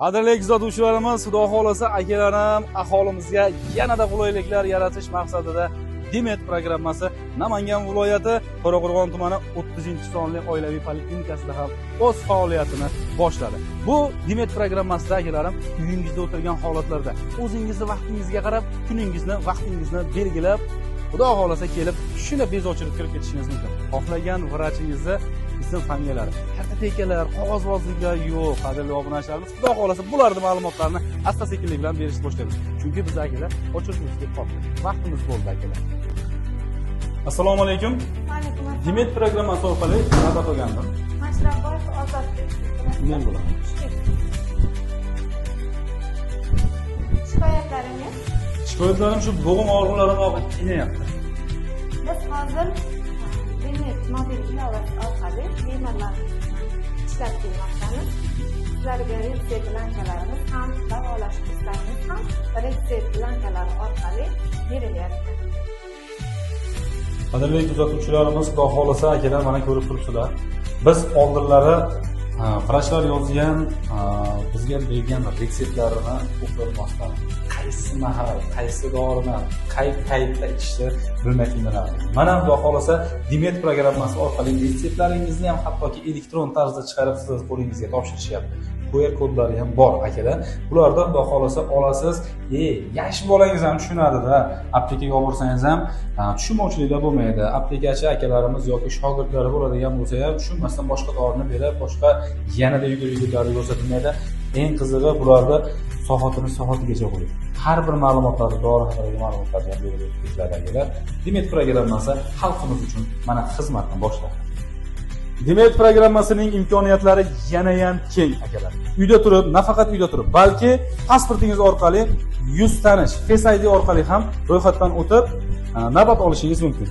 Qadrli kuzatuvchilarimiz, Xudo xohlasa akalarim aholimizga yanada qulayliklar yaratish maqsadida Dimed programmasi Namangan viloyati To'raqo'rg'on tumani 30-sonli oilaviy poliklinikasida ham o'z faoliyatini boshladi. Bu Dimed programmasida akalarim uyingizda o'tirgan holatlarda o'zingizni vaqtingizga qarab kuningizni, vaqtingizni belgilab, Xudo xohlasa kelib shuni bezochirib kirib ketishingiz mumkin. Xohlagan vrachingizni ism familiyalari, kartotekalar, qog'ozbozliklar yo'q. Qadrli obunachilarimiz, Xudo xohlasa bularning ma'lumotlarini asta-sekinlik bilan berishni boshlaymiz. Chunki biz akalar ochirishimiz kelib qoldi. Vaqtimiz bo'ldi akalar. Assalomu alaykum. Alaykum assalom. Dimed programmasi orqali navbat olgandim. Mashrabboyev Ozodbek. Men bo'laman. Shikoyatlaringiz? Shikoyatlarim shu bo'g'im og'riqlarim og'rib qiynayapti. Biz hozir Dimed mobil ilovasi orqali bemorlarni ishlab kelmoqdamiz. Sizlarga retsept blankalarimiz ham, davolash kurslarimiz ham retsept blankalari orqali berilyapti. Qadrli kuzatuvchilarimiz, Xudo xohlasa akalar mana ko'rib turibsizlar. Biz oldinlari vrachlar yozgan, bizga bergan retseptlarini o'qilmasdan qaysi mahal, qaysi dorini, qay paytda ichishni bilmay qiynalardik. Mana Xudo xohlasa Dimed programmasi orqali retseptlaringizni ham hattoki elektron tarzda chiqarib siz qo'lingizga topshirishyapti. QR kodlari ham bor akalar. Bularda Xudo xohlasa olasiz. Yosh bolangiz ham tushunadi-da. Aptekaga olib borsangiz ham tushunmovchiliklar bo'lmaydi. Aptekachi akalarimiz yoki shogirdlari bo'ladigan bo'lsa ham tushunmasdan boshqa dorini berib, boshqa yanada yugur-yugurlarni ko'rsatilmaydi. Eng qizig'i bularda soatini soatigacha qo'yib, har bir ma'lumotlarni, dori haqidagi ma'lumotlarni ham berib o'tib akalar. Dimed programmasi xalqimiz uchun mana xizmatni boshladi. Dimed programmasining imkoniyatlari yana ham keng akalar. Uyda turib, nafaqat uyda turib, balki pasportingiz orqali yuz tanish, Face ID orqali ham ro'yxatdan o'tib, navbat olishingiz mumkin.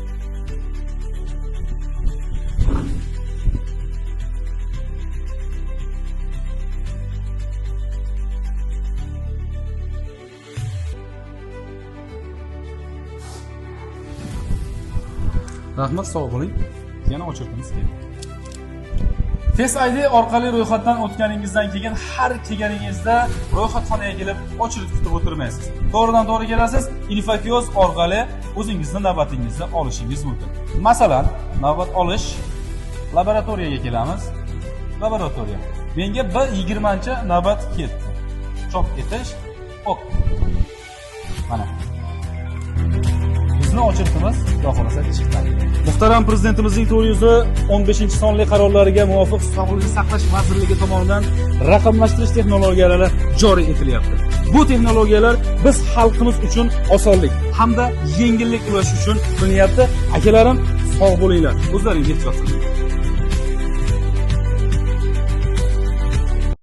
Rahmat, sog' bo'ling. Yana ochirtimiz keldi. Face ID orqali ro'yxatdan o'tganingizdan keyin har kelganingizda ro'yxatxonaga kelib ochirib kutib o'tirmaysiz. To'g'ridan to'g'ri kelasiz, infokiosk orqali o'zingizni navbatingizni olishingiz mumkin. Masalan, navbat olish laboratoriyaga kelamiz. Laboratoriya. Menga B20 navbat ketdi. Chop etish, ok. Mana. Bizni ochirtimiz Xudo xohlasa chiqdi. Muhtaram prezidentimizning 415-sonli qarorlariga muvofiq Sog'liqni saqlash vazirligi tomonidan raqamlashtirish texnologiyalari joriy etilyapti. Bu texnologiyalar biz xalqimiz uchun osonlik hamda yengillik ulashish uchun qilinyapti. Akalarim, sog' bo'linglar. O'zlaringiz ehtiyot qiling.